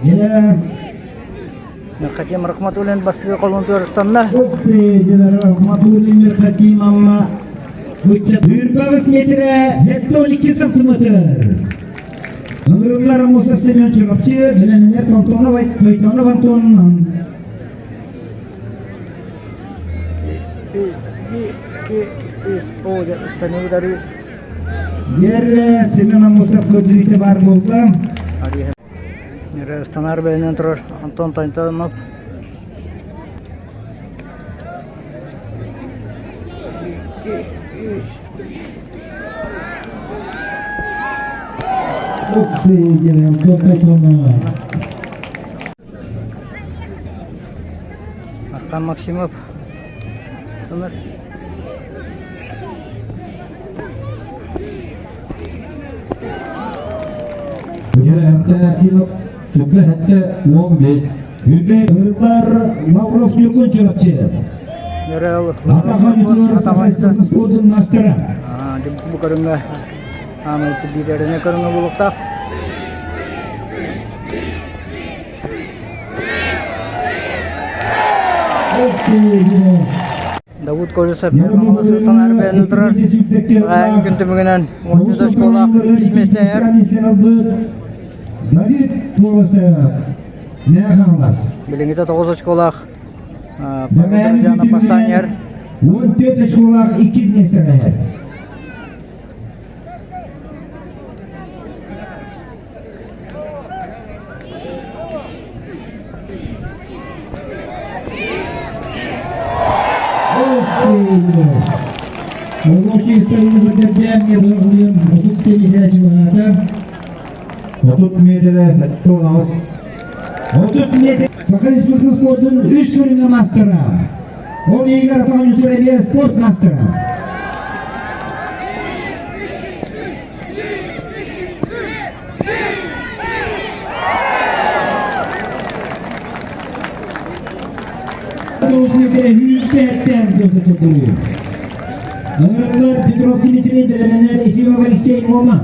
Дьэ, Мирхатим Рахматуллин бастакы колун туорустанна. Ух ты, Рахматуллин Мирхатим Амма Үүрбэҕис метрэ 72 сантиметр. Ыҥырыллар Аммосов Семен Чурапчы, бэлэмнэнэр Тонтонов Тойтонов Антон. Ер Семен Аммосов көрдөрүүтэ баар буолла. Станар бэйэнэн турар Антон Тонтонов. Архан Максимов. Сүргэ хэттэ 15. Үрбей Ырылар Лавров Ньургун Чурапчы. Атахан спортун мастера. Бу көрүҥҥэ аамай биирэринэ көрүҥэ буолуохтаах. Давуд Колесов санаар бэйэни турар. Күн түмүгүнэн 13 очколаах иккис миэстэһэр. Давид Колосов Нехалас. Билиҥҥитэ 9 очколаах Павел бастаан 14 очколаах иккис миэстэҕэ. Рабочий столы задержания был 30 метрэ 30 30 метр Саха Республикатын спордун үс көрүҥэ мастера. Ол иһигэр атаҕын үтүрэмиэ спорт мастера. Ыҥырыллар Петров Дмитрий бэлэмнэнэр Ефимов Алексей Мома.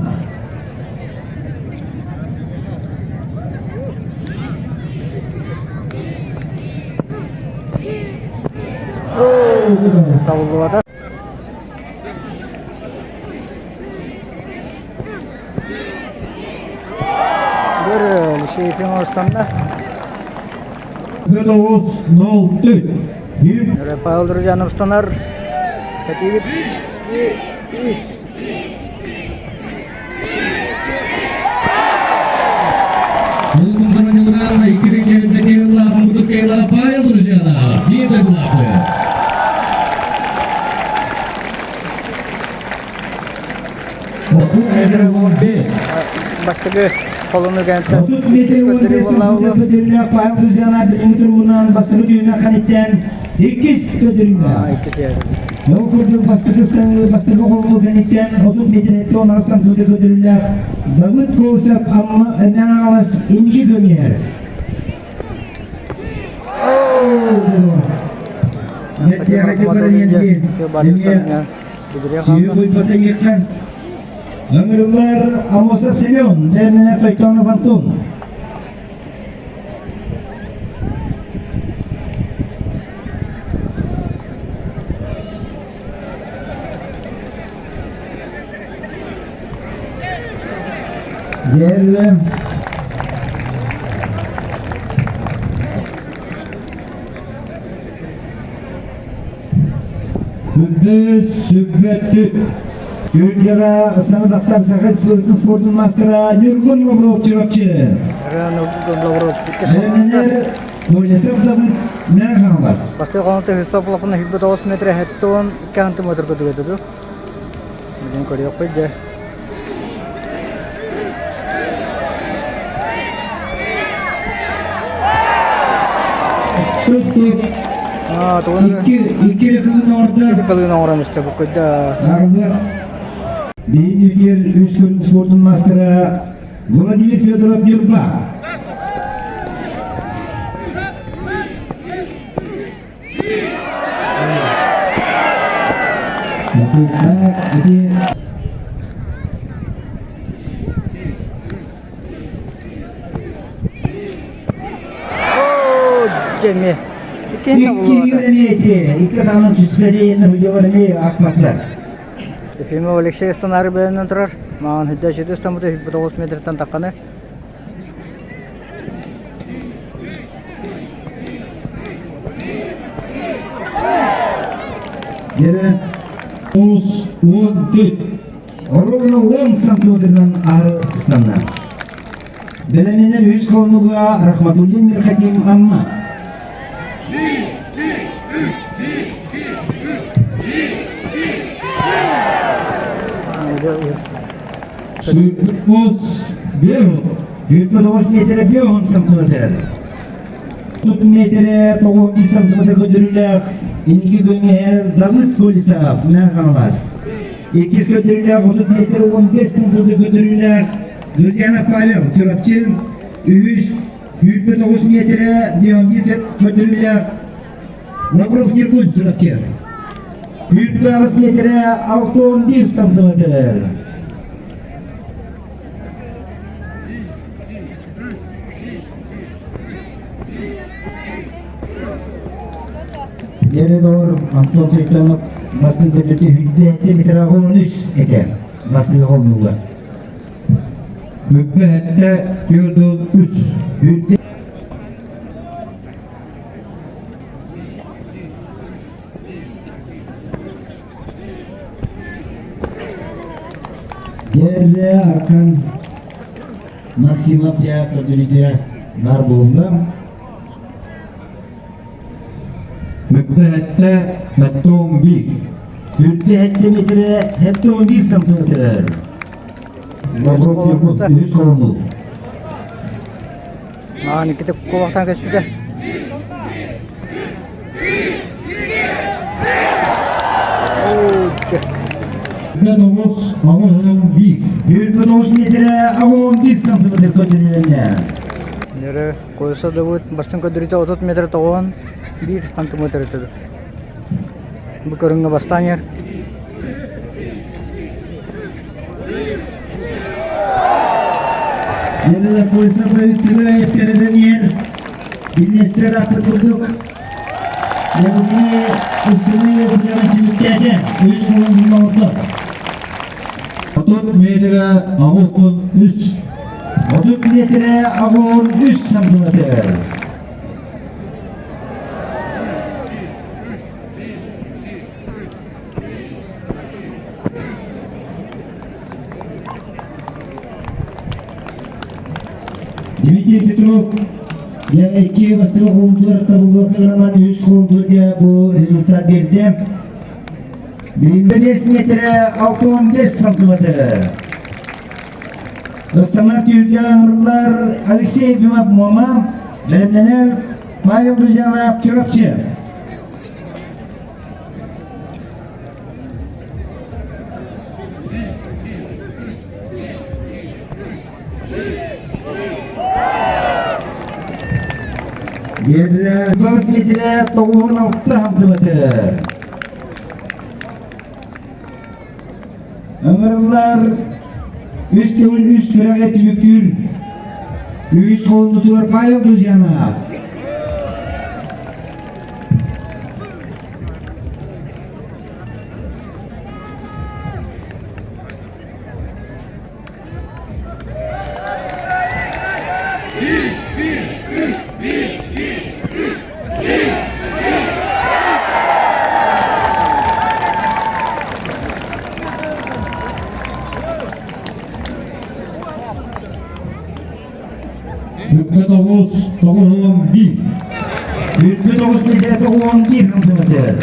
Табыллыбата. Бір Алексей останна. 9-0-4. Павел Друзьянов станар. Кативит. Үс. Павел Друзьянов, Дида Глапы. Бастакы холону кэнтэн 30 метр 15 көтөрүлээх Павел Друзьянов билиҥҥи туругунан бастакы түһүмэх кэнниттэн иккис көтөрүлээх. Иккис Ол курдук бастакы бастакы холону кэнниттэн 30 метр 18 сантиметр көтөрүлээх Давыд Колосов Амма Мэҥэ инники көмүһэр. Ыҥырыллар Амосов Семен, Дэрнэнэр Тойтонов Антон. Дэр Сүббүт, сүббэттик. Түркияҕа саҥа тахсар Саха Республикатын спордун мастера Ньургун Лавров Чурапчы. Бэлэмнэнэр Колесов Давыд Мэҥэ-Хаҥалас. Бастакы хонута Христоф улахан 29 метр 72 метр көтүгэтэ Бүгүн көрүөхпүт дьэ. Туттук. Икки кылын оҥордо. Икки кылын оҥорон истэ бу кыйда. Биһиги үс көрүҥ спордун мастера Владимир Федоров Ньурба. Дьэ эмиэ. Иккиэн Икки эмиэ ити. Икки атаҕынан түспэти судьялар эмиэ аахпаттар. Ефимов Алексей Станары бэйэнэн турар. Маҕан хүдэ сүдү ыстаммыта 109 метртэн тахханы. Дьэ, Ус 14. Ровно 10 сантиметрынан ары ыстанна. Бэлэмнэнэр үс холонуга Рахматуллин Мирхаким Амма. Сүүрбүт биэс. 29 метрэ 5 сантиметр. 30 метрэ 9 сантиметр көрдөрүүлээх инники күөҥҥэ Давыд Колесов Мэҥэ Хаҥалас. Иккис көрдөрүүлээх 30 метр 15 сантиметр көрдөрүүлээх Друзьяна Павел Чурапчы. Үһүс 29 метрэ 11 көрдөрүүлээх Лавров Ньургун Чурапчы. 28 метрэ 61 сантиметр. Дьэ, Антон Тритонов бастыҥ көрдөртө сүүрбэ метраҕа 13 этэ бастыҥ холбууга. Бүппэ сэттэ 43. Сүүрбэ Дьэ, Аркан Максимов дьэ көрдөрүүтэ баар буолла. Бүппэ сэттэ 71. 47 метрэ 71 сантиметр. Лавров Якут үһүс холонуу. Маҕан иккитэ куобахтаан көспүтэ. Тоҕус 81. 49 метрэ 81 сантиметр көрдөрүлүннэ. Нөрө Колесо Давыд бастыҥ көрдөрүүтэ 30 метр 91 сантиметр этэ. Бу көрүҥҥэ бастаан иһэр. Елена Колесов Сыгыраев Передонер Билнестер аппыт курдук Ягудны ыстыны күрэҕин түмүктээтэ. Үс холонун оҥордо. 30 метрэ 83. 30 метрэ 83 сантиметр. Дмитрий Петров я икки бастакы холдуар табыллыбакка роман үс холдуарга бу результат берди. 5 метрэ 65 сантиметр. Ыстанар түһүлгэ ыҥырыллар Алексей Ефимов Муома, бэлэмнэнэр Павел Друзьянов Чурапчы. Биэрлэ метрэ 96 сантиметр. Ыҥырыллар үс төгүл үс күрэҕи түмүктүүр үс холонутугар Павел Друзьянов. Бүппэ тоҕус 91. Бүппэ тоҕус метрэ 91 сантиметр.